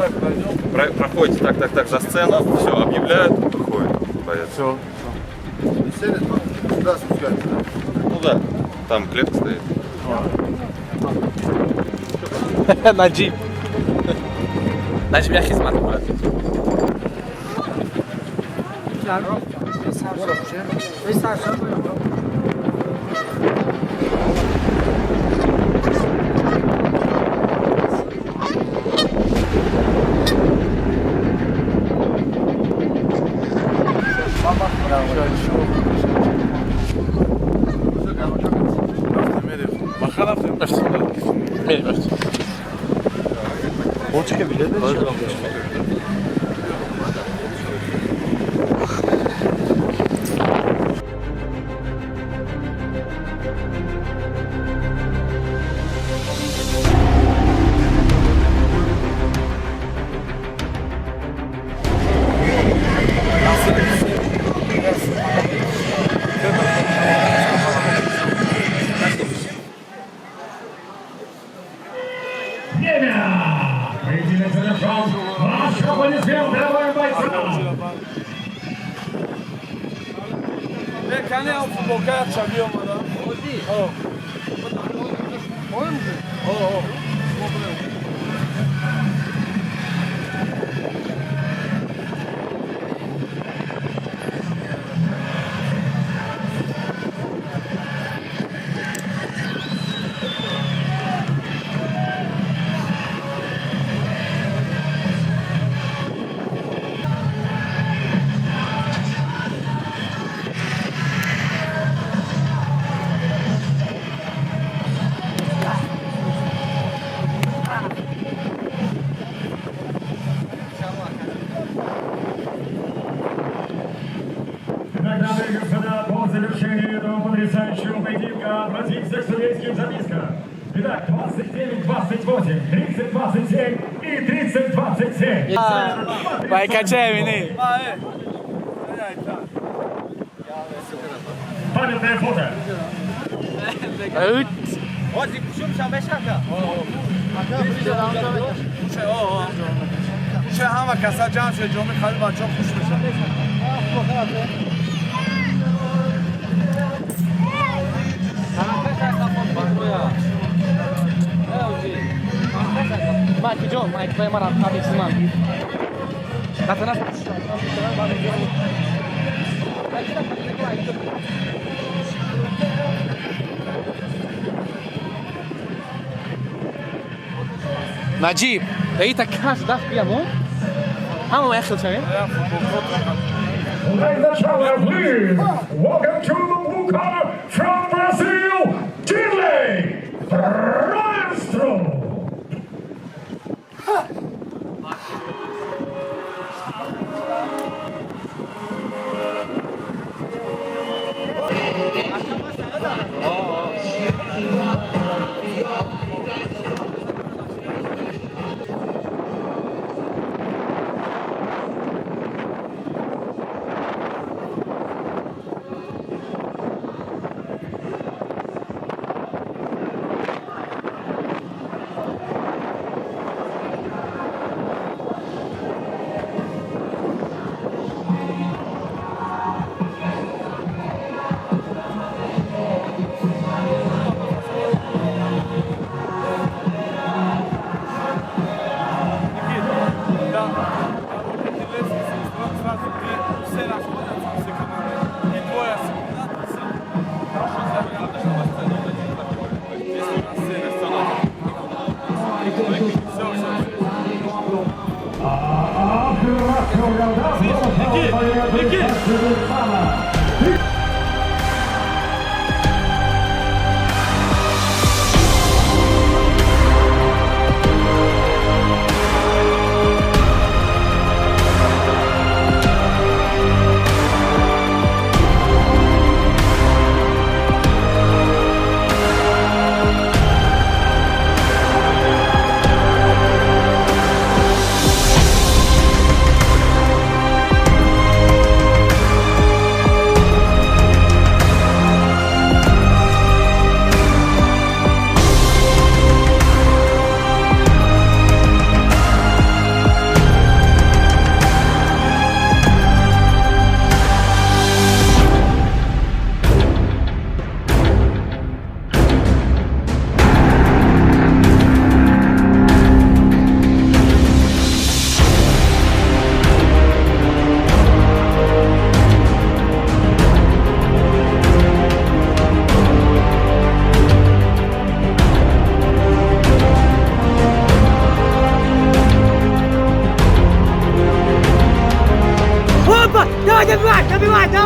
Так пройдем. Проходите так, так, так за сцену, все, объявляют, выходит боец. Все. Сюда спускаемся. Ну да, там клетка стоит. Наҷиб, Наҷиб як хизмат мекунад. Мерем, рафтем. Время! Поединок завершен. Ваши аплодисменты обоим бойцам! Кане футболка чаби омада. О. О, о. Итак, дамы и господа, по завершении этого потрясающего поединка обратимся к судейским запискам. Итак, 29-28, 30-27 и 30-27. Байкача мини. Памятное фото. Пуше ҳама каса ҷамъ шуд, ҷоми хали бачаҳо хуш мешаванд. Майки ҷон, майк вай марам табисман. Натана. Наҷиб, эйта каш дафт биямо. Ҳама як хел шавем. Ladies and gentlemen, please welcome to the blue corner from Brazil, Dinley Maestro. Все расходятся, все команды. И двое секунданты. Все, все. Никит!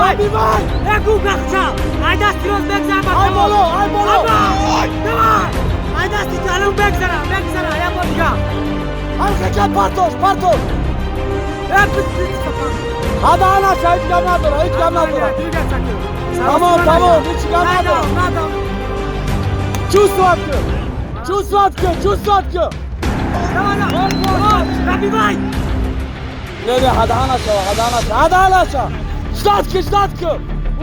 Давай! Эй, Ай дасти рост бегзар ба Ай боло, ай боло. Давай! Ай дасти чалум бегзара, бегзара, я бор дига. Ҳаракат партош, партош. Э, пис пис. Ҳада наша, ҳеҷ гап надора, ҳеҷ гап надора. Тамом, тамом, ҳеҷ гап надора. Чувствовать ки. Чувствовать ки, чувствовать ки. Давай, давай. Добивай! Не, не, ҳада наша, ҳада наша, ҳада наша. Ждать ки, ждать ки.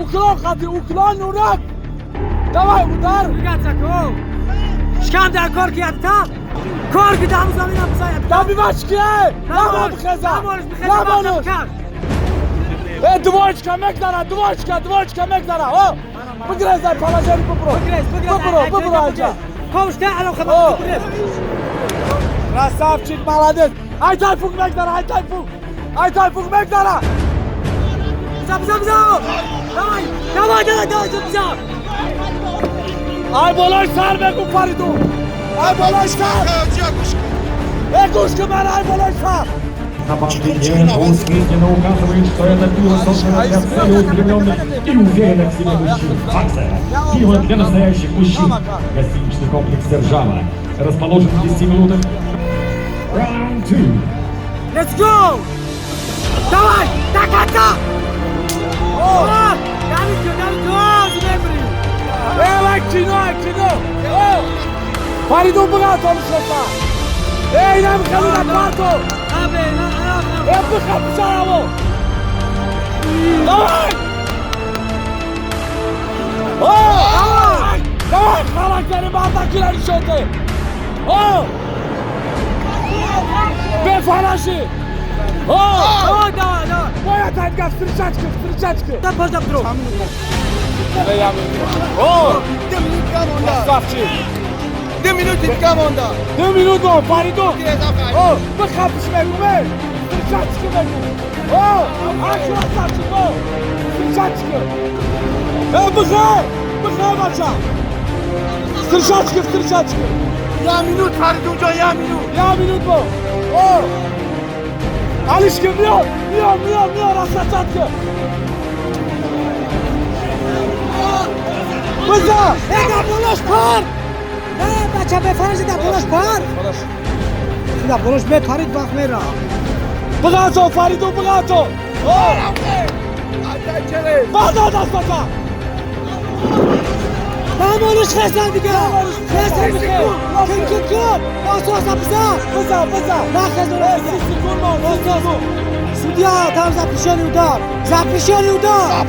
Уклон қати, уклон, нурак. Давай, удар. Шикам дар кор ки ятта. Кор ки даму замина бизай. Добивать ки, намон бихеза. Намонуш. Э, двоечка мегзара, двоечка, двоечка мегзара. О, бигрезай, положение бибро. Бигрез, бигрез. Бибро, бибро, айҷа. Ковшта алон хабар бигрез. Красавчик, молодец. Ай тайфук мегзара, ай тайфук. Ай тайфук мегзара. Биза, биза, биза. Давай, давай, давай, давай, биза. Ай болои сар бегу, Фаридун. Ай болои сар. Э, гӯш ки ман, ай болои сар. На банде недвусмысленно указывает, что это пиво создано для целеустремленных и уверенных в себе мужчин. Акция «Пиво для настоящих мужчин». Гостиничный комплекс «Держава» расположен в 10 минутах. Раунд 2. Let's go! Давай! До конца! О! Давид, Давид, о, Э, лай кино, ай кино. О! Фаридун биға тонишота. Э, инам хеле парто. Абе, на, на, Э, биха писарамо. Давай! О, давай! Давай, характери мардакира нишонде. О! Бефараши! О! О, давай, давай. Бояд айдга встречать ки, встречать ки. Да, пожалуйста, друг. О! Красавчик! 2 минути дига монда. 2 минут мон, Фаридун! О, бихапиш мегум, встречать ки мегум. О, ай красавчик, о! Встречать ки. Э, бихай! Бихай, бача! Встречать ки, встречать ки. 1 минут, Фаридун ҷон, 1 минут. 1 минут мон. О! Алишки, миёд, миёд, миёд, миёд, раскачать ки. Биза! Э, дар болош пар! Не, бача, бефараш, дар болош пар! Дар болош мепарид, вақт мера. Бигато, Фаридун, бигато! О! Бада дастата! Намонуш хесан дига! Хесан дига! Кун, кун, кун! Ососа биза! Биза, биза! Нахезон! Э, 30 секунд мон, 30 секунд! Судья, там запрещенный удар! Запрещенный удар!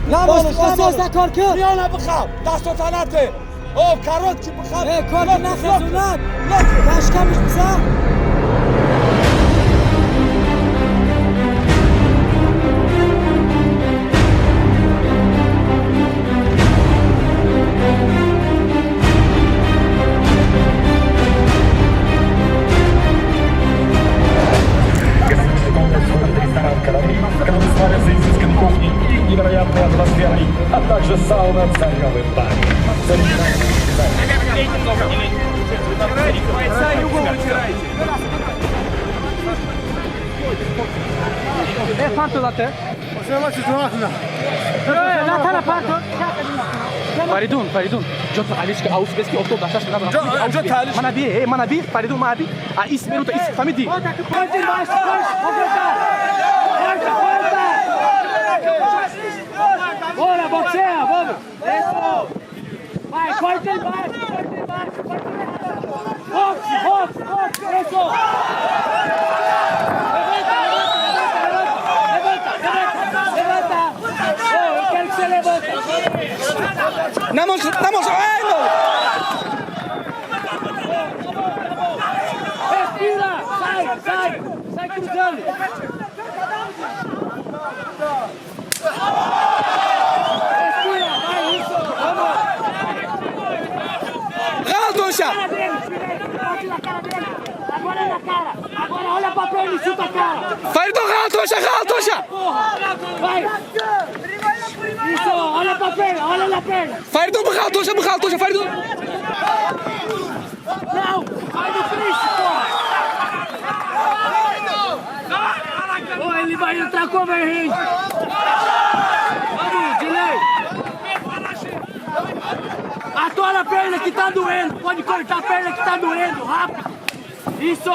Намонуш, Ососа кор кун! Миёна бихаб, дастата нате! О, короткий бихаб! Э, кор кун, нахезонад! Дашкамиш биза! Гостиничный комплекс входит ресторан «Корабли», который славится изысканной кухней и невероятной атмосферой, а также сауна «Царевы бани». Заряжаем. Э, парту лате. Латана парту! Фаридун, Фаридун. Ҷото алишка аус бес ки офтоб дасташ надорам. Мана би, э, мана би, Фаридун, мана би. А ис минута, ис, фамиди. Corta embaixo, corta! Corta, corta! Bora, boxeia, vamos! Isso! Vai, corta embaixo, corta embaixo, corta embaixo! Boxe, boxe, boxe, isso! Levanta, levanta, levanta, levanta! Levanta! Oh, eu quero que você levanta! Намон, намон, ай, no. Respira! Sai, sai! Sai cruzando! Respira, vai, isso! Vamos! Ғалтонша. Cara dele, tira ele, bate na cara dele! Agora é na cara! Agora olha pra perna e chuta a cara! Фаридун, ғалтонша, ғалтонша. Porra! Vai! Isso, olha pra perna, olha na perna! Фаридун, бғалтонша, бғалтонша, Фаридун. Não! Vai no clinch, porra! Ó, ele vai entrar com Vamos, overhand. Vamos, delay. Atola a perna que tá doendo. Pode cortar a perna que tá doendo, rápido. Isso.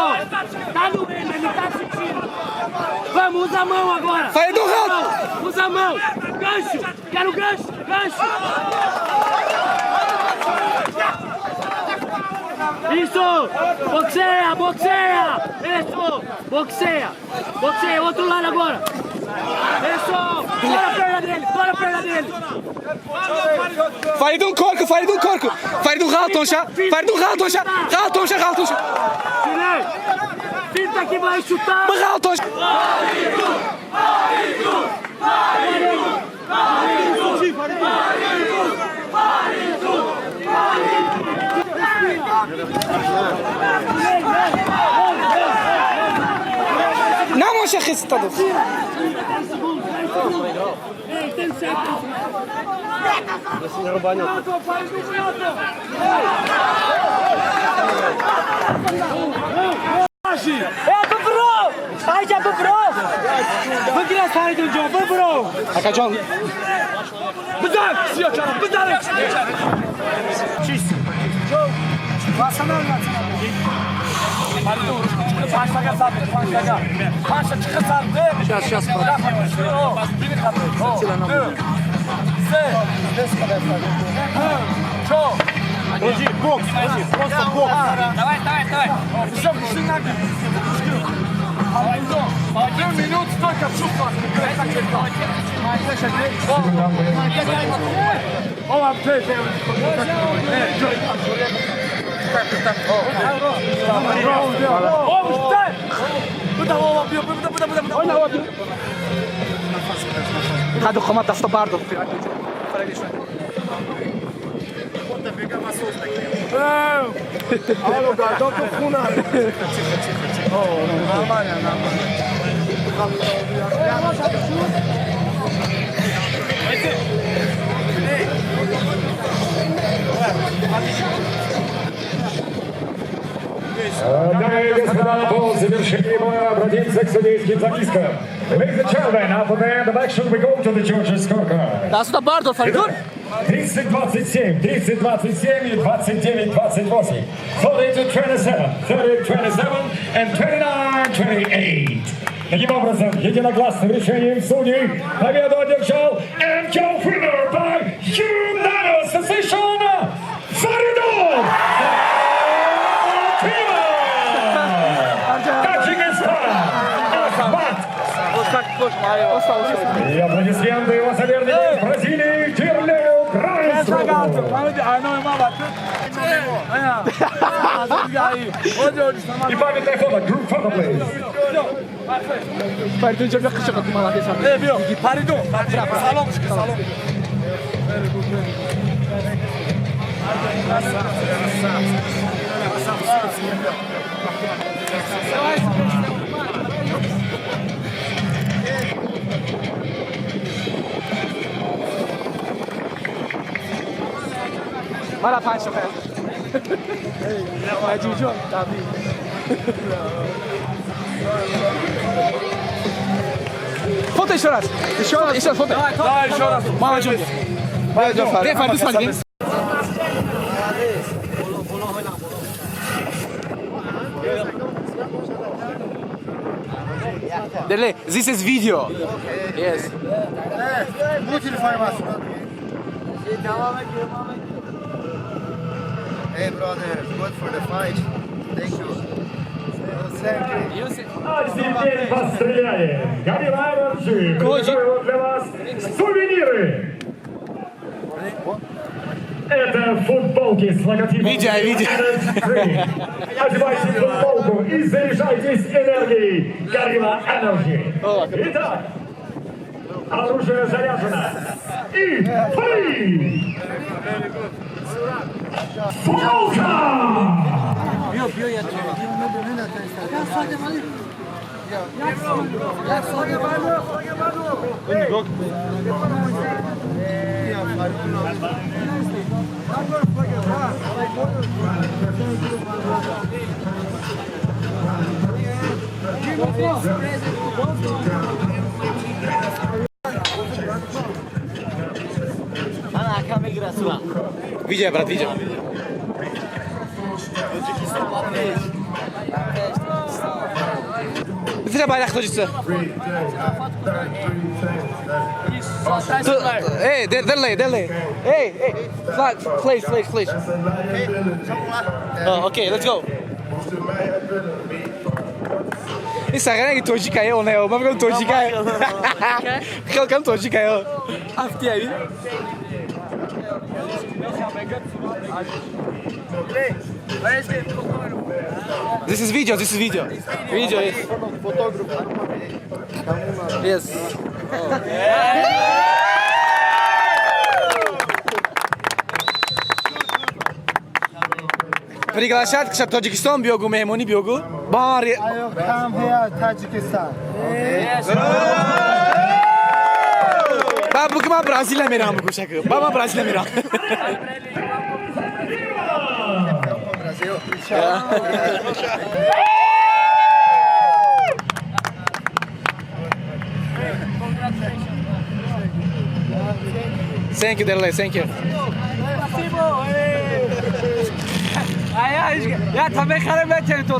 Tá doendo, ele tá sentindo. Vamos, usa a mão agora. Faridun, rápido. Usa a mão. Gancho. Quero gancho. Gancho. Isso! Boxeia, boxeia! Isso! Boxeia! Boxeia, outro lado agora! Isso! Tora a perna dele! Tora a perna dele! Faridun korku, Faridun korku. Faridun rahat Faridun rahat Rahat rahat Filé! Finta que vai chutar! Rahat Faridun! Faridun! Faridun! Faridun! Faridun! Faridun! Faridun! نامشخص تدخ. Дамы и господа, по завершении боя обратимся к судейским запискам. Ladies and gentlemen, after the end of action, we go to the judges' scorecard. 30-27, 30-27 и 29-28. 42-27, 30-27 and 29-28. Таким образом, единогласным решением судей победу одержал and your winner by unanimous decision, Фаридун Таджикистан, Ахмат. И аплодисменты его соперника из Бразилии Дирлею Крайсу. И памятное фото, group photo, please. Мара панч шофер. Маҷуҷон, табрик. Фото еще раз. Еще раз, еще раз фото. Давай еще раз. Мама ҷон. Де Фаридун смотри. Dele, this is video. Yes. Hey brother, good for the fight. Thank you. Thank you. А теперь постреляем. Горилла Energy приготовила для вас сувениры. Это футболки с логотипом Видя, видя. Energy. Одевайте футболку и заряжайтесь энергией Горилла Energy. Итак, оружие заряжено. И три! Футболка! Видео, брат, видео. Зира байрақ тоҷикса. Эй, дерлей, дерлей. Эй, эй, flag, please, please, please. Oh, okay, let's go. Ин сағираги тоҷика е, она е, ман мегӯям тоҷика е. Хел кам тоҷика е. Афти ави. This is video, this is video. Video, yes. Yes. Приглашать к Таджикистан биёгу, меҳмонӣ биёгу. Ба Come here, Tajikistan. Ба бугу, ман Бразилия мерам, бугу шаку. Ба ман Бразилия мерам. Brasil. Thank you, Derlei, thank you. Я там мехарем, метем то.